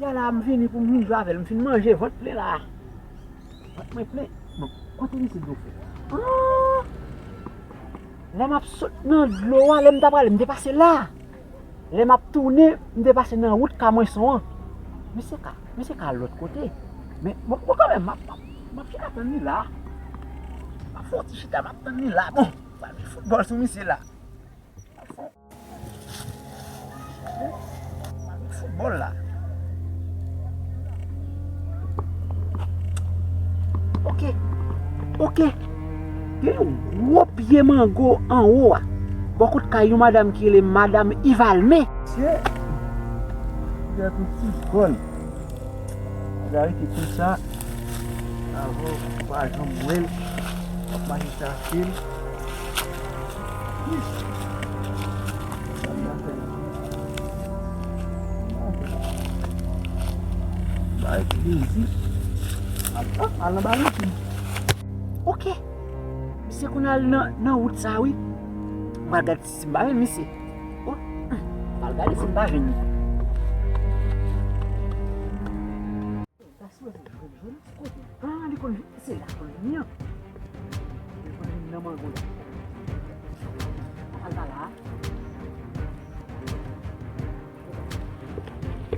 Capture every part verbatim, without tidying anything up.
La, m vini pou m vin jwe avè l. M fin manje, vant plen la. Vant mwen plen. Bon, kote misye dlo fè? Ah! Lè m ap sot nan dlo a, lè m ta prale, m te pase la. Lè m ap tounen, m te pase nan wout Kamwenson an. Misye ka, misye ka lòt kote. Men, bon, bon, kanmenm, m ap, m ap, m ap chita tann li la. M ap fè yon ti chita, m ap tann li la. Bon, m ap jwe foutbòl sou misye la. M ap fè yon Foutbòl la. Ok. Ok. Gen yon gwo pye mango anwo a. Bò kot kay yon madanm ki rele Madanm Ivalme. Mesye, li fè yon ti gòl. Li arete konsa. Avan, ou pa janm wè l. W ap mache chache l. Sa m ta fè? Bay plezi. Al, al nan balansin. Ok. Misye konn al nan, nan wout sa, wi. M pral gade si m pa jwenn misye. Oh, m pral gade si m pa jwenn li. Sa sou jwenn, jwenn kote? Ah, li konn vin, se la konn vini an. Li konn vin nan mango la. Al pa la.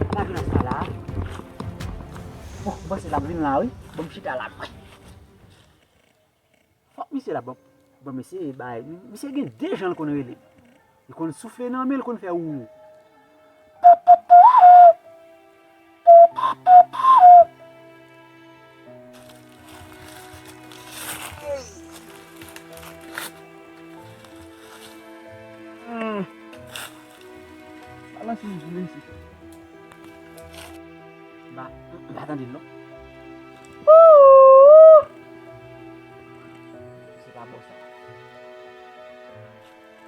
Al pa vin anfè la. Bon, m panse l ap vin la, wi. Bon, m chita la, mwen. Fòk misye la, bon, bon, misye, bay, misye gen de jan l konn rele. Li konn soufle nan men, li konn fè ou. Hmm. Balanse m vin isit. M pa, m pa tande l non. Ooh! Se pa bon sa.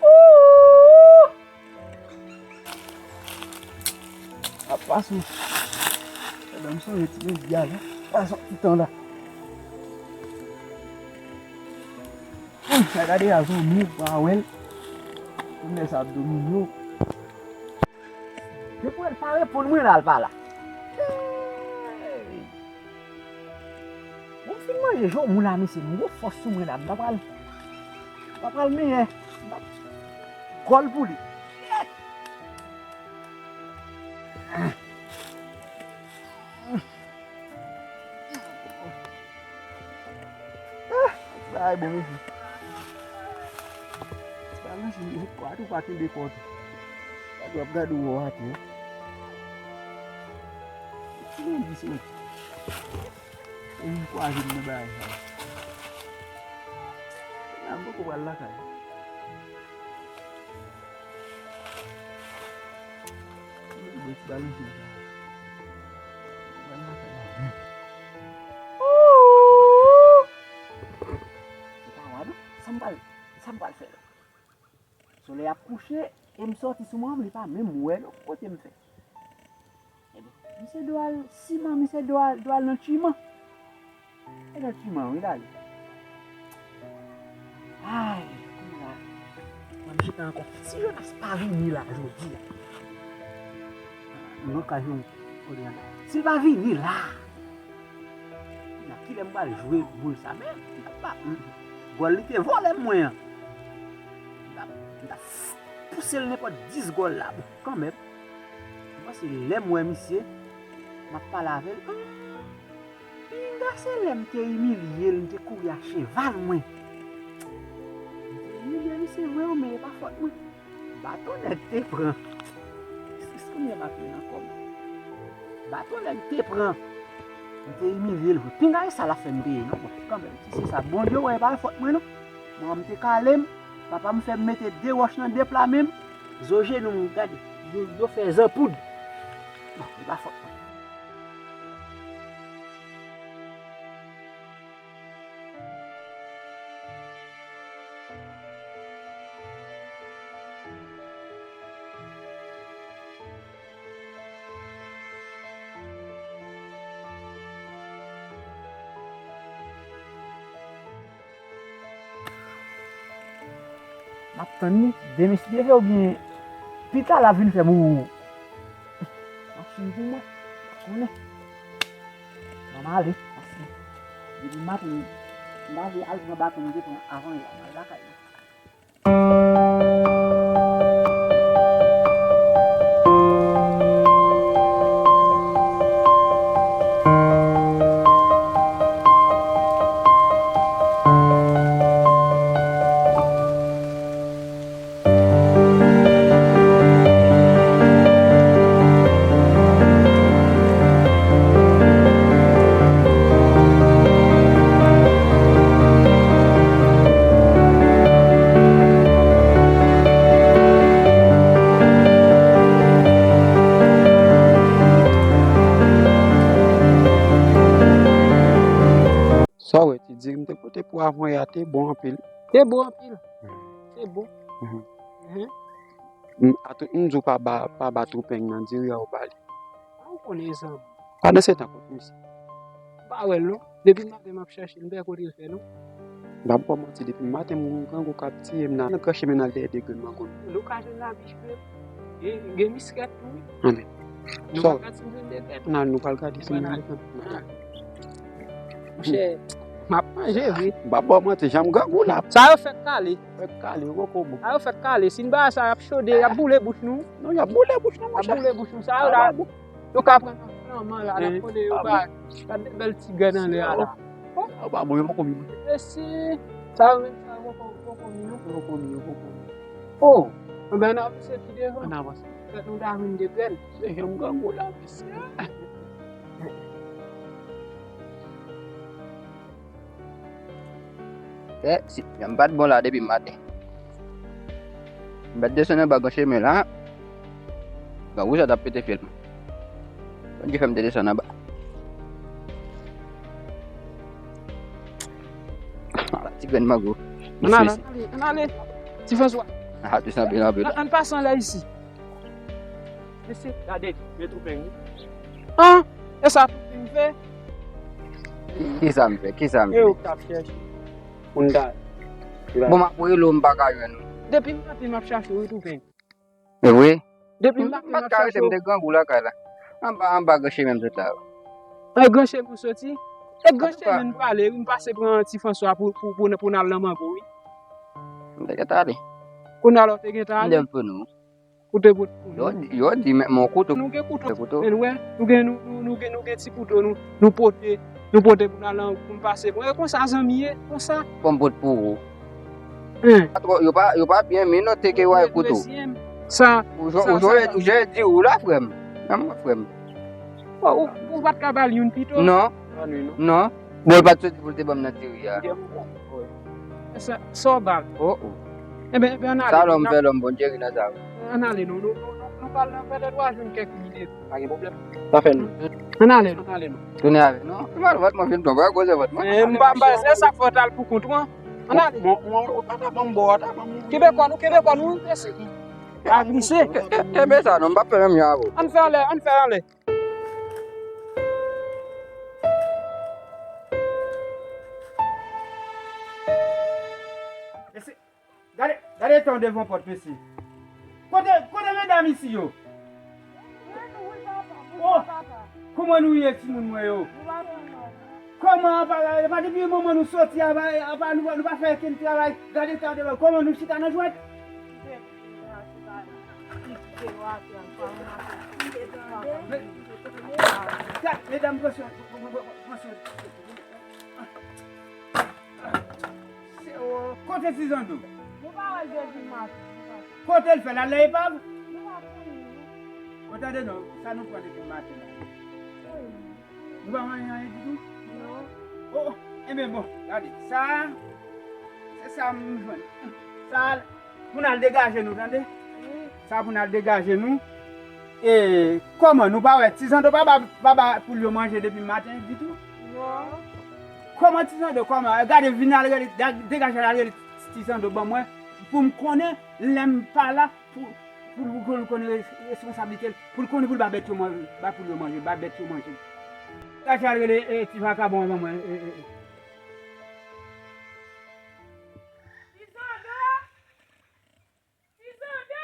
Ooh! Apa sou. Edan m sonje ti medya la. Pa sòti tan la. Sa gade a zanmi w pa wè l. Pou m lè sa ap domine w. Depi w pa reponn mwen la, l pa la. Hey! Bon, m fin manje joumou la, mesye. M gen fòs sou mwen la. M pa pral, m pa pral menyen. M pa gòl pou li. Ah, bagay bon, mesye. Ti bagay, mesye, ou pa tou pa kenbe kò tou. Gade w ap gade w atè. Ti bon, mesye. Ou vin kwaze m nan bagay sa. Kounya m poko pral lakay. Mwen ti balanse sa. Pral lakay la. Ooh! Se pa la non. Sa m pral, sa m pral fè la? Solèy ap kouche e m sòti sou mwen, li pa menm wè non kote m fè. Ebyen, misye dwe al siman, misye dwe al, dwe al nan chiman. E nan chiman, wi, l ale. Ay, kounye a, mwen m chita ankò. Si Jonas pa vini la jodi a, mwen ka jwenn kote a. Si l pa vini la, Nan kilè m pral jwe boul sa, men m pa, m, gòl li te vòlè mwen an. M t ap, m t ap pouse l nenpòt dis gòl la, bon, kanmenm. M panse lè m wè misye, m ap pale avè l. Ah, pinga se lè m te imilye l, m te kouri ak cheval mwen. M te imilye misye vre wi, men e pa fòt mwen. Baton nèg te pran. Sis kounye m ap peye ankò. Baton nèg te pran. M te imilye l vre. Pinga e sa l ap fè m peye non. Bon, kanmenm, si se sa, Bondye wè, e pa fòt mwen non. Manman m te kale m, papa m fè m mete de wòch nan de pla men m. Zo jenou m, gade, yo, yo fè zanpoud. Bon, e pa fòt mwen. M ap tann li. Demen si Dye vle oubyen pita l ap vin fè m ou. M ap suiv pou mwen. Konnen. Ban m ale, paske depi maten, m pa vle al pran baton m te pran avan yè, m al lakay mwen. Sa w wè, ti diri m te pote pou avan yè a te bon anpil. Te bon anpil. Te bon. Mhm. Mhm. M, atou, m di w pa ba, pa ba Toupeng nan diri a w ba li. A, ou konnen zanmi. Pandan se tan kot misye. M pa wè l non. Depi maten m ap chèche l, m pè kote l fè non. M p ap ba w manti, depi maten m wè yon grangou k ap tiye m nan, nan gran chemen nan dèyè de grenn mango. Nou ka jwenn labiche, gen, gen miskèt tou wi. Anben. Nou pa ka jwenn de tèt. Nan, nou pral gade si nou jwenn. Monchè, m ap manje vre. M p ap ba w manti, janm grangou la. Sa yo fèk kale. Fèk kale, yo poko bon. Sa yo fèk kale. Si n ba sa, y ap chode, y ap boule bouch nou. Non, y ap boule bouch nou, monchè. Y ap boule bouch nou. Sa yo la, yo ka pran nan flanman la, n ap konnen yo ba. Gad de bèl ti grenn anlè a la. Sa yo pa bon, yo poko mi, monchè. Mesi. Sa yo menm, sa yo poko, poko mi, non. Yo poko mi, yo poko mi. Oh, anben, n avanse pi devan. Ann avanse. Petèt nou ta jwenn de grenn. Se janm grangou la, mesye. Eh, si, jan m pa t bon la depi maten. M pa t desann anba gran chemen la. Grangou sa t ap pete fyèl mwen. Bondye fè m te desann anba. Ala ti grenn mango. Ann ale, ann ale, ann ale. Ti Franswa. Ah, ti sanble anpil. Ann, ann pase anlè isi. Mesye, gade, men Toupeng wi. An, e sa Toupeng fè? Kisa m fè? Kisa m fè? E ou k t ap chèche. Moun ta. Bon, m ap rele w, m pa ka jwenn ou. Depi maten m ap chache w wi Toupeng. E vre? Depi maten m ap chache w. M pa t ka rete, m te grangou lakay la. Anba, anba gran chemen m sot la. An gran chemen w soti? E gran chemen m prale wi, m pase pran Ti Franswa pou, pou, pou, pou n al nan mango wi. M te gentan ale. Kounye a la w te gentan ale? M te vin pou nou. Ou te pot pou nou. Yo di, yo di, men, men kouto. Nou gen kouto. Kouto. Men nou wè, nou gen, nou, nou, nou gen, nou gen ti kouto, nou, nou pote, nou pote pou n al nan, pou n pase. Bon, e konsa zanmi ye, konsa. Fò m pot pou ou. Hein. Yo pa, yo pa byen menote ke w ay kouto. Sa, ou jwe, sa, ou jwe, sa, ou jwe di ou la, frè m. Nan mwen, frè m. Bon, ou, ou pa t ka ba l youn pito? Non. Non. Bon, l pa t soti pou l te ban m nan diri a. Sa, sa w ba l? Oh, oh. Enben, enben, ann ale. Sa lòm fè lòm, Bondye ri nan sa yo. Ann ale, nou, nou, nou, nou, nou pral nan fè de twa jou, n kèk minit. Pa gen pwoblèm. Sa fè nou. Ann ale, nou. Ann ale, nou. Tounen avè nou. Mal vant mwen fin pran, koze vant mwen. Eh, m pa, m pa, se sa k fè w t al pou kont ou an. Ann ale. Mwen, mwen, ou pa ta ban m bò, ta ban m. Kenbe kò nou, kenbe kò nou, mesye. Pa glise. Kenbe sa, non, m p ap fè menm jan avè w. Ann fè anlè, ann fè anlè. Mesye, gade, gade tan devan pòt, mesye. Kote, kote medam isi yo? Oh, kòman nou ye, timoun mwen yo? Kòman, apa, apa depi moman nou soti, apa, apa nou, nou pa fè kenn travay? Gade tan devan, kòman nou chita nan jwèt? Gad, medam, pran swen, pran swen. Kote ti Zando? Nou pa wè l depi maten. Kote l fè? L al nan epav? Nou pa konnen, non. Bon, tande non, sa nou pran depi maten la? Nou pa manyen anyen ditou? Non. Oh, oh, enben bon, gade, sa, se sa m jwenn. Sa, pou n al degaje nou, tande? Wi. Sa pou n al degaje nou. E, kòman, nou pa wè, ti Zando pa ba, pa ba poul yo manje depi maten ditou? Non. Kòman ti Zando, kòman? Gade, vin al rele, degaje al rele ti Zando ban mwen, pou m konnen, lè m pa la, pou, pou, pou l konnen res-, responsablite l, pou l konnen pou l ba bèt yo manje, ba poul yo manje, ba bèt yo manje. Degaje al rele, e, ti vakabon an ban mwen, e, e, e. Ti Zando! Ti Zando!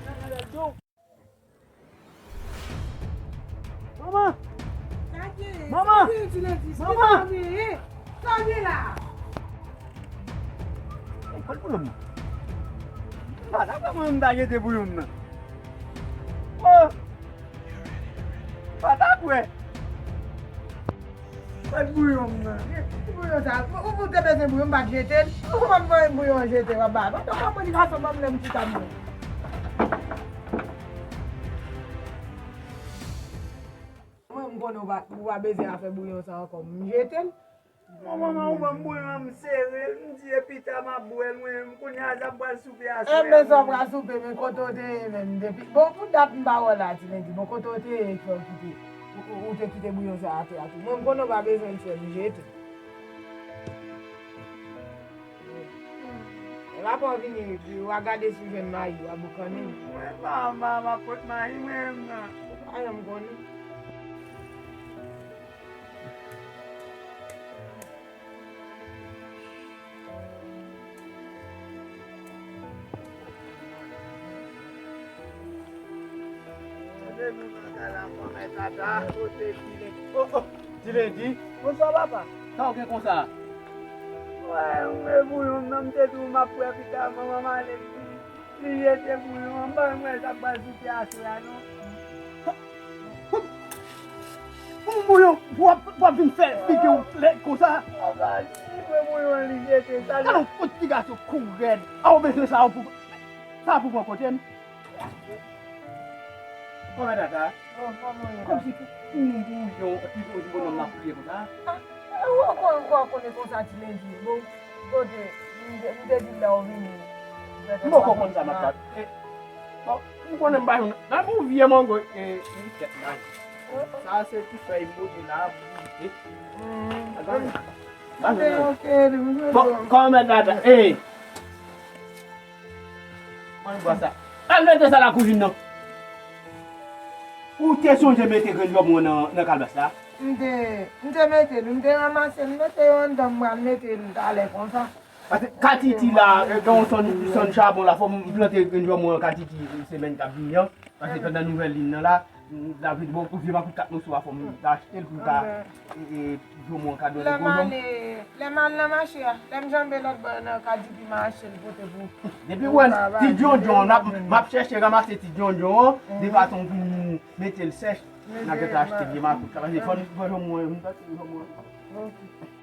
Manman! Manman! Manman! Sa gen la? Ey, kòl bouyon m nan. M pa ta kwè mwen menm m ta jete bouyon m nan. Oh! M pa ta kwè. Bat bouyon m nan. Ki bouyon sa? Ou, ou te bezwen bouyon, m pa t jete l. Ou konn mwen bouyon an jete, w ap ba. Mwen, mwen, mwen, gason, ban m lè m chita m. Mwen, m konnen ou pa, ou pa bezwen afè bouyon sa ankò. M jete l. Bon, manman, ou ban m bouyon an, m sere l, m di, epi ta m ap bwè l, mwen, kounye a, sa m pral soupe aswè a. Enben, sa w pral soupe, men kote w te ye menm depi? Bon, pou dat m pa wè w la, Ti Lendi. Bon, kote w te ye, fè w kite? Ou, ou, ou te kite bouyon sa atè a tou. Mwen, m konnen w pa bezwen l, sè m, jete. E papa w vini, w a gade si w jwenn mayi w a boukannen. Mwen, mama, m ap pot mayi mwen menm nan. Ou pa janm konnen. Tande nou nan kay la, manman tata, kote Ti Lendi? Oh, oh, Ti Lendi. Bonswa, papa. Sa w gen konsa? Wè, mwen bouyon m nan, m te di w m ap bwè pita, manman m ale, li, li jete bouyon an, m pa wè sa k pral soupe aswè a, non. Pou m bouyon, pou w ap, pou w ap vin fè figi w lèd konsa. Papa, li bwè bouyon an, li jete, sa li. Alò, fout ti gason kou rèd. A, ou bezwen sa, ou pou, sa pou pran kote m. Kòman tata? Kòmsi pou, pou m bouyon, epi ou di bonòm nan ap kriye konsa? A, ou ankò, ou ankò konnen konsa Ti Lendi. Bon, kote, m te, m te di lè w vini. M poko konn sa m ap bat. E, bon, m konnen m pa jwenn. Nan pou vye mango, e, li fèt la. Sa se ti fèy modi la, pou goute. Atann. Bon, kòman mèt la ta? Ey! Mwen bwa sa. Al mete sa la kouzin nan. Ou te sonje mete grenn jòmwen nan, nan kalbas la? M te, m te mete l, m te ranmase l, m mete yo anndan, m pral mete l talè konsa. Paske katiti la, eh, gen yon sòn, sòn chabon la, fò m plante grenn jòmwen katiti semèn k ap vini an. Paske pandan nouvèl lin nan la, m ta vin bon pou vye makout kat moso a, fò m ta achte l pou m ta, e, e, jòmwen kado de gwo jòm. Lè m al nan mache a, lè m janbe lòt bò nan katiti, m achte l pote pou. Depi w wè ti djondjon, m ap, m ap chèche ranmase ti djondjon an, de fason pou m mete l sèch, n a gentan achte vye makout la. Paske fò n, fò jòmwen, m ta jòmwen.